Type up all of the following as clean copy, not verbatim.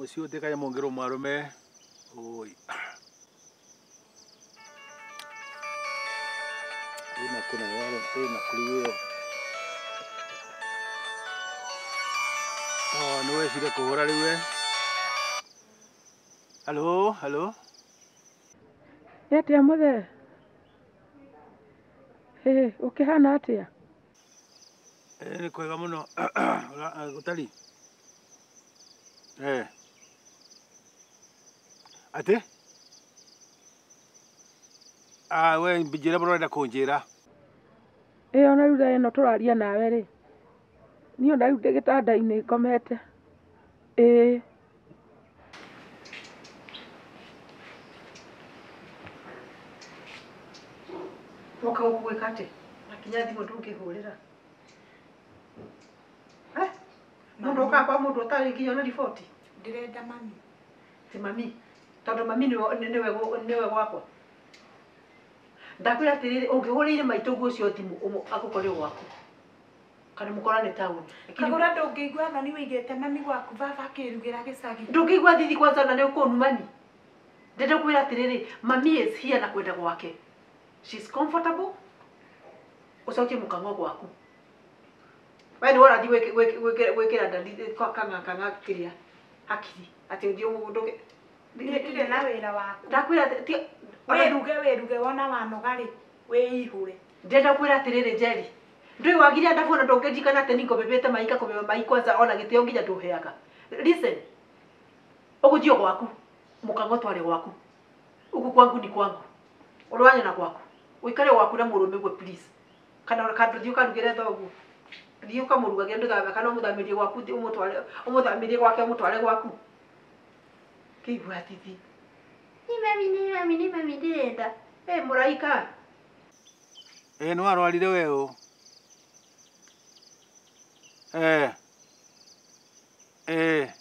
Muciĩ ũtĩkanye mũngĩrwo mwarume. Oi. Ina kuna yaro, ina kuliweo. Oh, nĩ wecire kũhũra rĩu we. Hello, hello. Nĩ atĩa mũthee? Hĩ, ũkĩhana atĩa? Nĩ kwega mũno. Gũtari? Eh. Atĩ? Ah, we njĩra mũno ũrenda kũnjĩra. Ĩ ona rĩu thaa ĩno tũraria nawe rĩ, niĩ ona rĩu ndĩ gĩtanda-inĩ ngomete. Ĩĩ. Woka gũkũ gwĩka atĩa? Na kinya thimũ ndũngĩhũrĩra. Eh? Mũndũ okaga kwa mũndũ ũtarĩ nginya na riboti? Ndĩrenda mami. Ti mami. Tondũ mami nĩwe gwakwa. Ndakwĩra atĩrĩrĩ, ũngĩhũrĩire maitũ ũguo ũcio thimũ agũkore gwaku. Kana mũkorane taũni. Kagũra ndũngĩigua thoni wĩigĩte mami gwaku baba akĩrugĩra gĩcagi. Ndũngĩigua thithi kwanza na nĩ ũkũnumani. Ndĩrenda kwĩra atĩrĩrĩ, mami is here na kwenda gwake. She's comfortable. Ũcokie mũkang'o gwaku. We nĩ ũrathiĩ gwĩkĩra ndandi kang'a kang'a kĩrĩa hakiri atĩ ũthiĩ ũndũke. Niĩ ndirĩ na wĩra waku. Ndakwĩra wĩruge wona wanoga rĩ wĩihũre. Ndĩrenda kwĩra atĩrĩrĩ Njeri, ndũĩ wagire ndabu ona ndũngĩririkana atĩ ningũbĩbĩte mai ngakũbĩba mai kwanza ona gĩtĩo nginya ndũheaga. Listen, ũgũthiĩ o gwaku, mũkang'o tware gwaku. Ũguo kwangu ni kwangu. Ũrĩ wanyona gwaku. Ũikare gwaku na mũrũme ũguo please. Kana ndũthiĩ ũkarugĩre thoguo. Thiĩ ũkamũrugagĩre ndũthambe kana ũmũthamĩrie gwaku ũmũtware ũmũthamĩrie gwake ũmũtware gwaku. Kĩigua thithi. Ni mami, ni mami, ni mami ndĩrenda. Ĩ mũraika. Ĩ nĩ warwarire we ũ? Eh. Eh.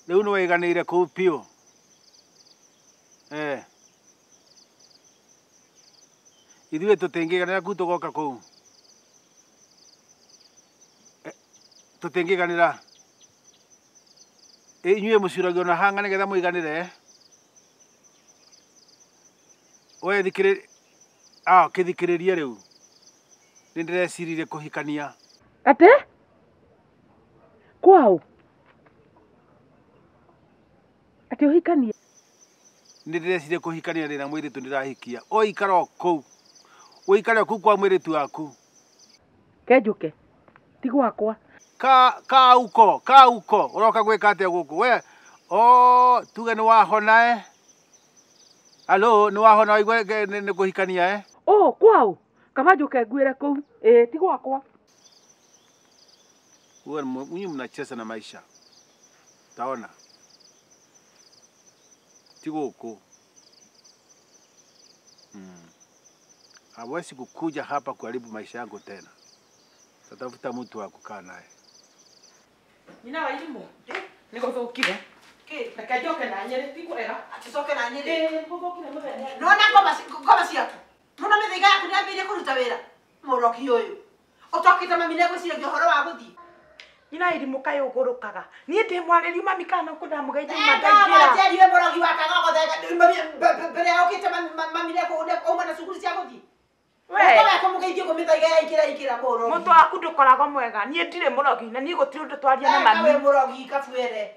Rĩu nĩ waiganĩire kũu biũ. Eh. Ithuĩ tũtingĩiganĩra kũu tũgoka kũu. Tũtingĩiganĩra. Ĩ inyuĩ mũcuragio na hanga nĩgetha mũiganĩre. We thikĩrĩ ah kĩthikĩrĩrie rĩu. Nĩ ndĩreciririe kũhikania. Atĩ? Kwaũ? Atĩ ũhikanie? Nĩ ndĩreciririe kũhikania ndĩna mũirĩtu ndĩrahikia. Ũikare o kũu. Ũikare o kũu kwa mũirĩtu waku. Kenjũke. Ti gwakwa. Ka uko, ka uko. Ũroka gwĩka atĩa gũkũ? We, oh, tuge nĩ wahona eh? Alo, nĩ wahona waigua nĩ kũhikania eh? Oh, kwaũ? Kaba njũke nguĩre kũu. Ĩ, ti gwakwa. Wewe mwenyewe mnacheza na maisha. Taona. Ti gũkũ. Hawezi kukuja hapa kuharibu maisha yangu tena. Tatafuta mtu wa kukaa naye. Nyina wa irimũ. Nĩ gũthũkire. Reke njoke na Nyĩrĩ, ti kwega. Ati coke na Nyĩrĩ. Ĩ, gũthũkire mũthenya. Nĩwona ngoma ciaku? Nĩwona mĩthaiga yaku nĩyambĩrĩirie kũruta wĩra? Mũroki ũyũ. Ũtokĩte mami nĩegwĩciragia ũhoro wa gũthiĩ. Nyina irimũ kaĩ ũgũrũkaga. Niĩ ndĩ mwarĩrie mami kana no kũndamũgeithia Enda mandaingĩra. Njeri we mũrogi wa kang'ongo thenga mbere ya ũkĩte mami nĩauma na cukuru cia gũthiĩ. We. Ũkoga kũmũgeithia ũguo mĩthaiga yaingĩra ingĩra mũrogi. Mũtwe waku ndũkoragwo mwega. Niĩ ndirĩ mũrogi na niĩ gũtirĩ ũndũ twaria na mami. We mũrogi kabuere.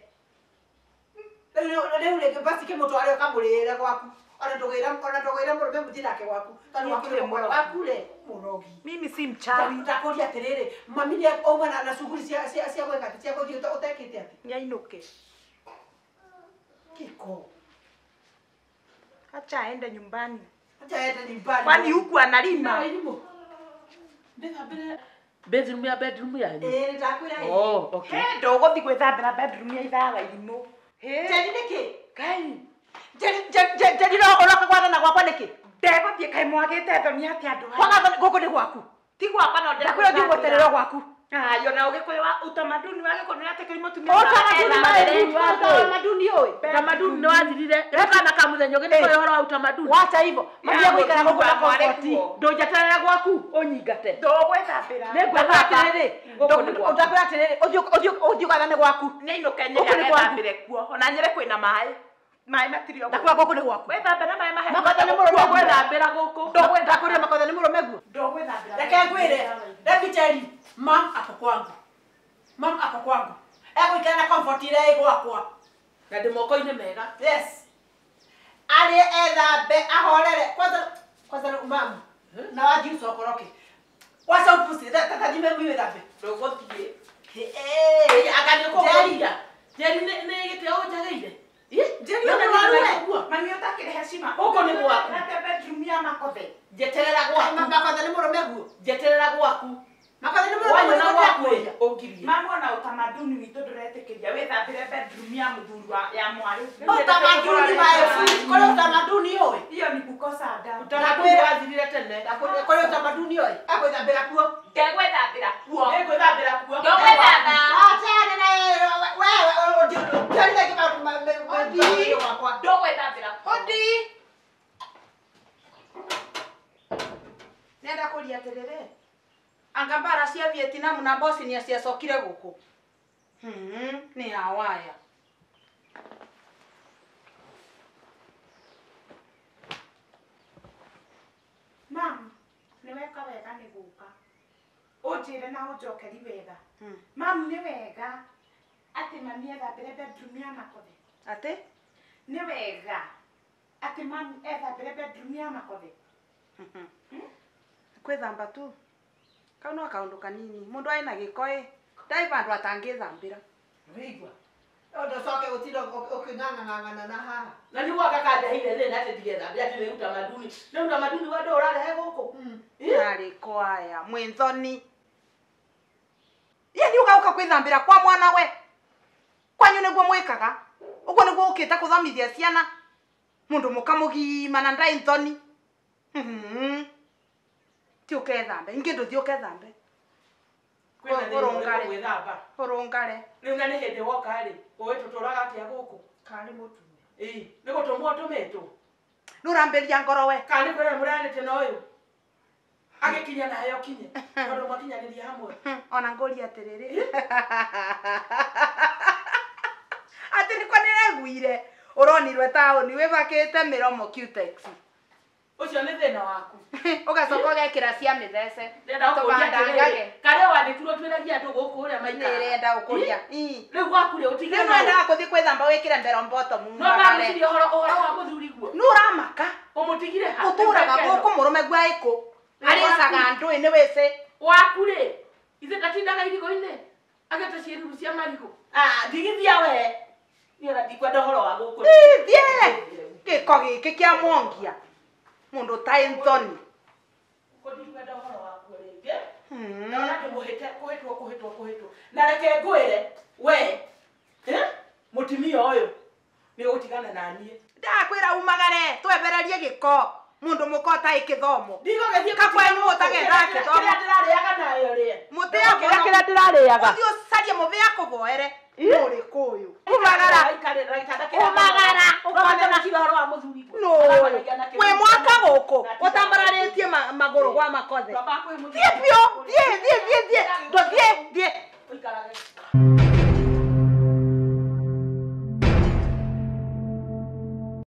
Rĩu rĩngĩ basi kĩmũtware ũkamũrĩre gwaku. Ona ndũgĩre mũrũme mũthiĩ nake gwaku. Tondũ gwaku Niĩ ndirĩ nĩ mũrogi. gwaku rĩ mũrogi. Mimi si mchawi. Ndakũria atĩrĩrĩ, mami nĩ auma na cukuru cia gwĩka atĩ, cia gũthiĩ ũtekĩte atĩ. Nĩainũke. Kĩko. Acha aende nyumbani. Acha aende nyumbani. Kwani huku analima? Ndĩthambĩre bedroom ya bedroom yanyu. Ĩ, nĩndakwĩra ĩ. Oh, okay. He ndũgũthiĩ gwĩthambĩra bedroom ya ithaa wa irimũ. Njeri nĩkĩ? Ngai. Njeri no ũroka gwathana gwakwa nĩkĩ? Ndegũthiĩ kaĩ mwagĩte thoni atĩa andũ aya? Kwaga thoni gũkũ nĩ gwaku. Ti gwakwa no Ndakwĩra ũthiĩ ũgweterere gwaku. Ayo na ũgĩkũyũ wa utamaduni wa gĩkũyũ nĩũratekeria mũtumia utamaduni ũyũ utamaduni nĩ wathirire kana ka mũthenya ũngĩ nĩkũrĩ ũhoro wa utamaduni wacha hivyo mami agũikara gũkũ na comfort ndũnjeterere gwaku ũnyingate ndũgwĩthambĩra nĩngwĩthamba atĩrĩrĩ ũtakwĩra atĩrĩrĩ ũthiĩ ũgathane gwaku nĩinũke nyĩrĩ agethambĩre kuo ona nyĩrĩ kwĩna maĩ maĩ matirĩ o ndakwĩra gũkũ nĩ gwaku wĩthambe na maĩ mahehu makothe nĩ mũrũme gwĩthambĩra gũkũ ndakwĩra makothe nĩ mũrũme guo ndũgwĩthambĩra reke ngwĩre let me tell you mam ako kwangu mam ako kwangu egũikara na comfort ĩrĩa ĩ gwakwa na ndĩ moko-inĩ mega yes arĩ ethambe ahorere kwanza kwanza mam na waji ucokoroke wacha upusi tatajime wĩthambe ndũgũthiĩ anga nĩ ũkũngũria Njeri nĩ gĩtĩo ũnjagĩire Njeri nĩ mũrũme mami ũtakĩrĩ heshima gũkũ nĩ gwaku nate bedroom ya makothe njeterera gwaku makothe nĩ mũrũme guo njeterera gwaku makothe nĩ mũrũme wanyona gwaku ũngirie mami ona utamaduni witũ ndũretĩkĩria wĩthambĩre bedroom ya mũthuri ya mwarĩ utamaduni maĩ kũrĩ utamaduni ũĩ hiyo ni kukosa adabu utamaduni wathirire tene kũrĩ utamaduni ũĩ egwĩthambĩra kuo ndegwĩthambĩra kuo nĩngwĩthambĩra kuo ndũgwĩthamba achana na wewe ndũgwĩthambĩra Odi nenda kũria atĩrĩrĩ anga mbara cia Vietnam na Bosnia ciacokire gũkũ nĩ hawaya Mam nĩ weka wega nĩ gũka ũnjĩre na ũnjokeri wega Mam nĩ wega atĩ mami ethambĩre bedroom ya makothe atĩ nĩ wega atĩ mami ethambĩre bedroom ya makothe kwĩthamba tu kau no kaũndũ kanini mũndũ aĩ na gĩko ĩ ndarĩ vandũ atangĩthambĩra wĩigua ũcoke gũtinda ũkĩng'ang'ang'ana na haha na nĩguo akakandeheire thĩna atĩ ndigethambĩre atĩ nĩ utamaduni nĩ utamaduni wa andũ ũrarehe gũkũ arĩko aya mwĩnthoni ye nĩ ũgauka kwĩthambĩra kwa mwana we kwanyu nĩguo mwĩkaga ũguo nĩguo ũkĩte kũthomithia ciana mũndũ mũka mũgima na ndaĩ nthoni ti ũkethambe ingĩ ndũthiĩ ũkethambe ũrũngare rĩu na nĩ hĩndĩ woka rĩ ũĩ tũtũraga atĩa gũkũ karĩ mũtume ĩĩ nĩ gũtũmwo ũtũmĩtwo nĩ ũrambĩria ngoro we kana nĩ kwĩrana mũreanĩte na ũyũ agĩkinya nawe ũkinye tondũ mwakinyanĩria hamwe ona ngũria atĩrĩrĩ atĩ nĩkwa nĩreguire ũronirwe taũni wĩbakĩte mĩromo Cutex ũcio nĩ thĩna waku ũgacoka ũgekĩra cia mĩthece ndĩrenda gũkũria atĩrĩrĩ karĩa wandĩkirwo twĩragia andũ gũkũ ũrĩa maikaraga nĩrenda gũkũria rĩu gwaku rĩ ũtigire rĩu nĩwendaga gũthiĩ kwĩthamba wĩkĩre mbero mboto no ndagwĩciria ũhoro wa mũthuri guo nĩ ũramaka ũmũtigire ha ũtũraga gũkũ mũrũme guo ĩkũ arĩcaga ndũĩ nĩ wĩcĩ waku rĩ ithe ndatindaga irigo-inĩ agĩte ciĩruru cia marigũ ndigithia we niĩ ona ndikwenda ũhoro wa gũkũ thiĩ gĩko gĩkĩ kĩa mwongia mũndũ ũtarĩ nthoni ndikwenda ũhoro wakuo rĩngĩ ndona ndĩmũhĩte kũhĩtwo kũhĩtwo kũhĩtwo na reke ngwĩre we mũtumia ũyũ nĩ ũgũtigana na niĩ ndakwĩra umagare twebererie gĩko mũndũ mũka ũtarĩ kĩthomo ndigũgĩthiĩ kakwanyu ũtagendaga kĩthomo kĩrĩa ndĩrarĩaga nayo rĩe mũtĩ kĩrĩa ndĩrarĩaga ũthiĩ ũcarie mũthĩ akũvoere nũrĩkũ ũyũ umagara umagara ũhoro wa mũthuri wĩ mwaka gũkũ ũtambararĩtie magũrũ gwa makothe thiĩ biũ thiĩ thiĩ thiĩ thiĩ ndũthiĩ thiĩ ũikarage.